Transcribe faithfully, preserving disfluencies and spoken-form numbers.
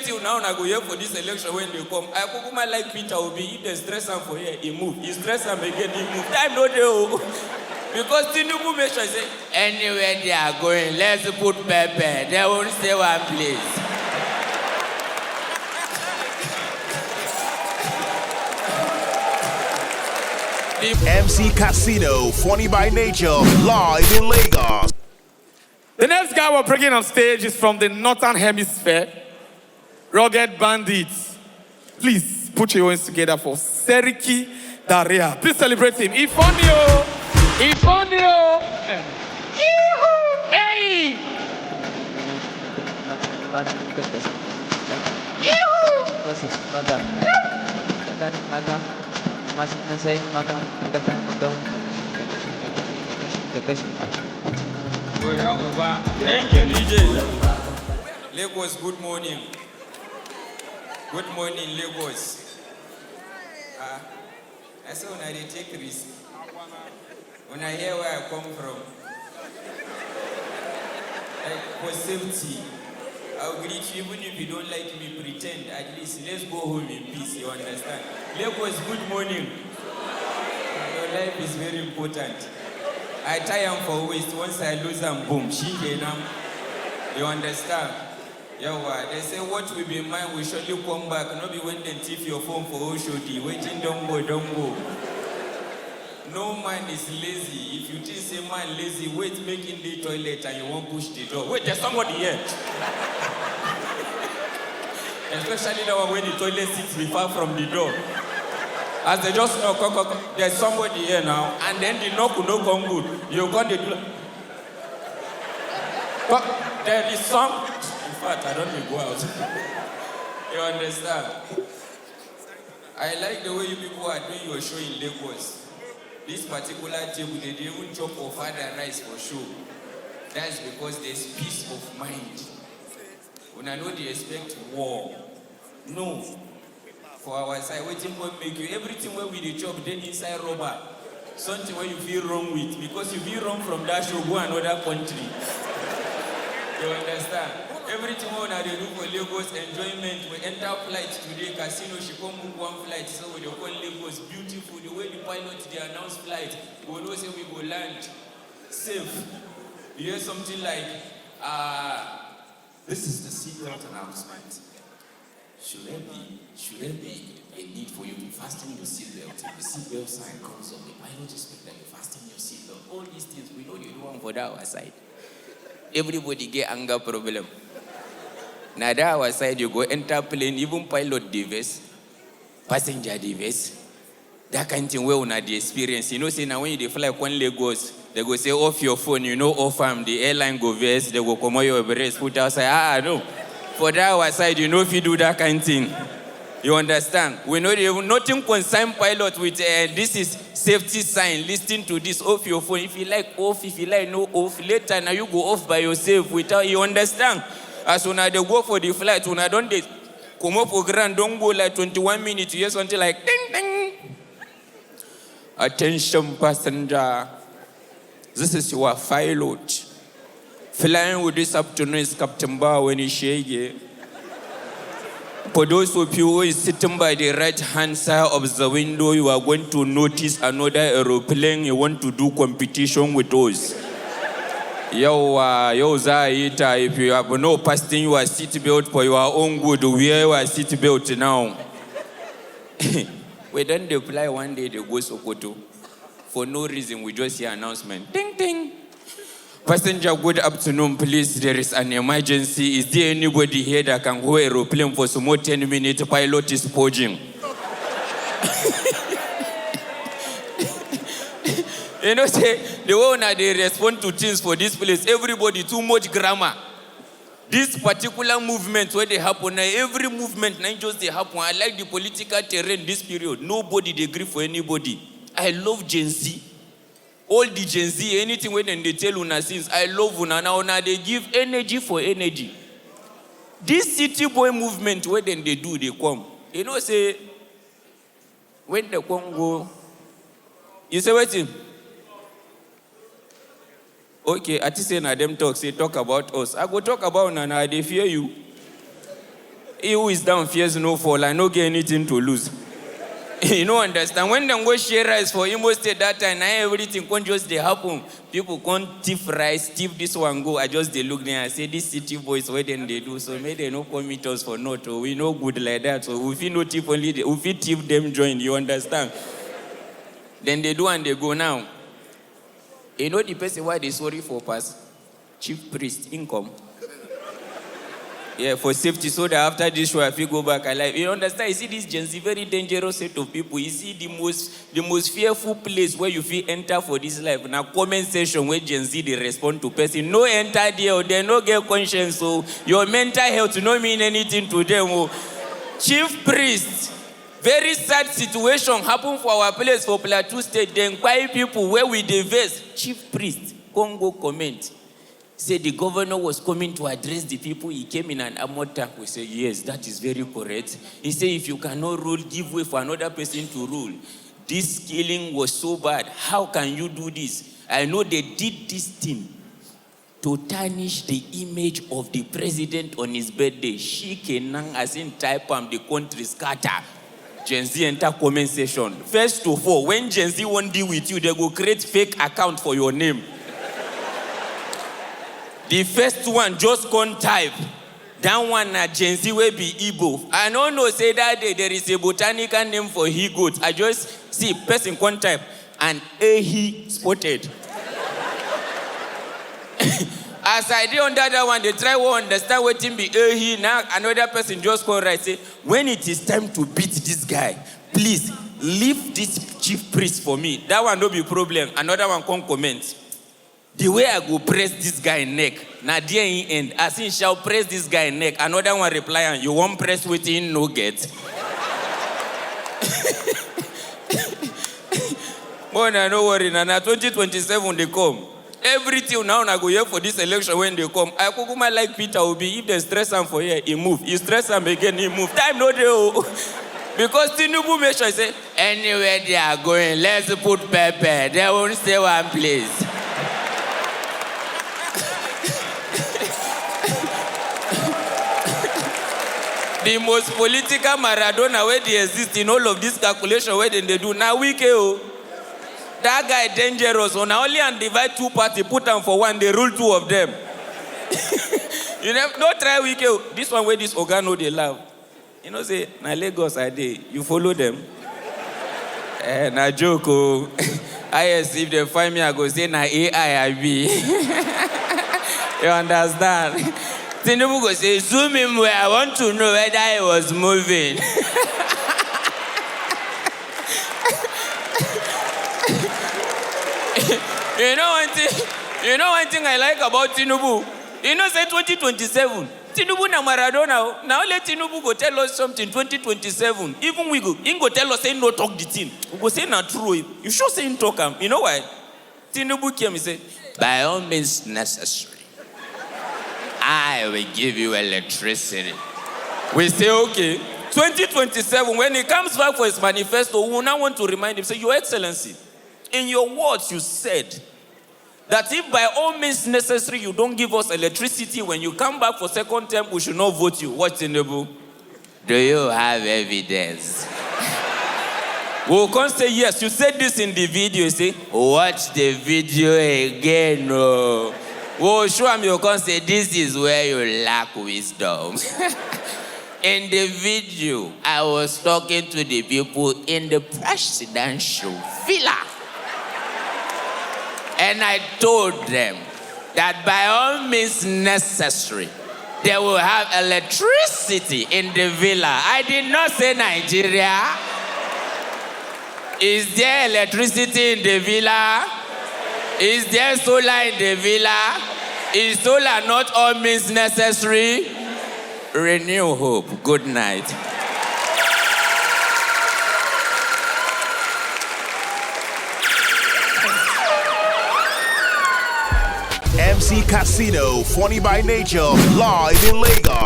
Till now, una go here for this election when they come. I kukuma like Peter Obi, if they stress am for here, he move. He stress am again, he move. Time no dey o. Because Tinubu make sure say anywhere they are going, let's put pepper. They won't stay one place. M C Casino, funny by nature, live in Lagos. The next guy we're bringing on stage is from the Northern Hemisphere. Rugged Bandits. Please put your hands together for Seriki Daria. Please celebrate him. Ifonio! Ifonio! Hey! Thank you, D J. Lagos, good morning. Good morning, Lagos. Ah, I say una dey take risk. Una hear where I come from. Like, for safety, I'll greet you even if you don't like me, pretend. At least, let's go home in peace, you understand? Lagos, good morning. Your life is very important. I tie am for waist, once I lose am, boom, shikenan. You understand? Yawa, they say what we be mine will surely come back, no be when dem thief your phone for Oshodi, wetin don go, don go. No man is lazy. If you think say man lazy, wait make him dey toilet and you wan push the door. Wait, there's somebody here. Especially that one wey the toilet seat be far from the door. As they just knock, knock, knock, there's somebody here now, and then the knock will no come good. You come dey do. But there is some. In fact, I don't dey go out. You understand? I like the way you people are doing your show in Lagos. This particular table, they dey even chop ofada rice for show. That's because there's peace of mind. Una no dey expect war. No. For our side, wetin come make you? Everything wey we dey chop dey inside rubber. Something wey you fit run with, because you fit run from that show go another country. You understand? Everything wey una dey do for Lagos, enjoyment, we enter flight today, casino, she come book one flight, so we dey call Lagos beautiful. The way the pilot dey announce flight, we know say we go land safe. You hear something like, uh, this is the seatbelt announcement. Should there be, should there be a need for you to fasten your seatbelt? If the seatbelt sign comes up, the pilot expect that you fasten your seatbelt. All these things, we know you do one for that our side. Everybody get anger problem. Now that our side, you go enter plane, even pilot dey vex, passenger dey vex. That kind thing wey una dey experience, you know say na when you dey fly come Lagos, they go say off your phone, you no off am, the airline go vex, they go comot your brace put outside. Ah, ah, no. For that our side, you no fit do that kind thing. You understand? We no dey even, nothing concern pilot with, eh, this is safety sign. Listen to this. Off your phone. If you like off, if you like no off. Later na you go off by yourself without, you understand? As una dey go for the flight, una don dey comot for ground, don go like twenty-one minutes, you hear something like ding ding. Attention passenger, this is your pilot. Flying with this afternoon is Captain Bawa Wani Shege. For those of you who is sitting by the right hand side of the window, you are going to notice another aeroplane. You want to do competition with us. Yawa, yau za a yi ta. If you have no fasten your seat belt for your own good, wear your seat belt now. We don dey fly one day dey go Sokoto. For no reason, we just hear announcement. Ding ding. Passenger, good afternoon. Please, there is an emergency. Is there anybody here that can hold aeroplane for some more ten minutes? Pilot is purging. You know say the way una dey respond to things for this place, everybody too much grammar. This particular movement wey dey happen na, every movement na im just dey happen. I like the political terrain this period. Nobody dey gree for anybody. I love Gen Z. All the Gen Z, anything wey dem dey tell una since, I love una. Na una dey give energy for energy. This city boy movement wey dem dey do dey come. You know say when dem come go, you say wetin? Okay, I think say na dem talk, say talk about us. I go talk about una na, I dey fear you. He who is down fears no fall. I no get anything to lose. You no understand. When dem go share rice for Imo State that time, na everything come just dey happen. People come thief rice, thief this one go. I just dey look dem. I say, "These city boys, wey dem dey do so, make dem no come meet us for north o. We no good like that. So we fit no thief only, the- we fit thief dem join. You understand?" Then they do and they go now. You know the person why they sorry for pass? Chief priest, income. Yeah, for safety, so that after this show, I fit go back alive. You understand? You see this Gen Z, very dangerous set of people. You see the most, the most fearful place where you fit enter for this life. Now, comment section where Gen Z they respond to person. No enter there, or they no get conscience. So your mental health no mean anything to them. Oh. Chief priest, very sad situation happen for our place for Plateau State. Then why people where we dey vex? Chief priest, come go comment. Say the governor was coming to address the people. He came in an armored tank. We say, "Yes, that is very correct." He said, "If you cannot rule, give way for another person to rule. This killing was so bad. How can you do this?" I know they did this thing to tarnish the image of the president on his birthday. Shikenan, as in type am, the country scatter. Gen Z enter comment section. First of all, when Gen Z won't deal with you, they go create fake account for your name. The first one just come type. That one na Gen Z wey be Igbo. I no know say that day there is a botanical name for he goat. I just see person come type, "And ehi spotted." As I dey under that one, they try to understand wetin be ehi. Now another person just come write say, "When it is time to beat this guy, please leave this chief priest for me." That one no be problem. Another one come comment. "The way I go press this guy neck, na there he end." As he shall press this guy neck, another one reply am, "You wan press wetin he no get?" But na no worry, na na twenty twenty-seven dey come. Everything now una go hear for this election when they come. I kukuma like Peter Obi. If they stress am for here, he move. He stress am again, he move. Time no dey o. Because Tinubu make sure say, "Anywhere they are going, let's put pepper. They won't stay one place." The most political Maradona wey dey exist in all of this calculation wey dem dey do na Wike o. That guy dangerous. Una only and divide two party, put am for one, they rule two of them. You never no try Wike o. This one wey this oga no dey laugh. You know say na Lagos I dey. You follow them. Eh, na joke o. Highest, if they find me, I go say na A I I be. You understand? Tinubu go say, "Zoom in where I want to know whether he was moving." You know one thing, you know one thing I like about Tinubu. You know say twenty twenty-seven, Tinubu na Maradona o. Na only Tinubu go tell us something twenty twenty-seven. Even we go, he go tell us say no talk the thing. We go say na true o. You sure say he talk am? You know why? Tinubu came, he say, "By all means necessary, I will give you electricity." We say, "Okay." Twenty twenty-seven, when he comes back for his manifesto, we will now want to remind him, say, "Your Excellency, in your words you said that if by all means necessary you don't give us electricity, when you come back for second term, we should not vote you." Watch Tinubu. "Do you have evidence?" We'll come say, "Yes, you said this in the video." You say, "Watch the video again." Oh. We'll show him, you come say, "This is where you lack wisdom." In the video, I was talking to the people in the presidential villa. And I told them that by all means necessary, they will have electricity in the villa. I did not say Nigeria. Is there electricity in the villa? Is there solar in the villa? Is solar not all means necessary? Renew hope. Good night. M C Casino, funny by nature, live in Lagos.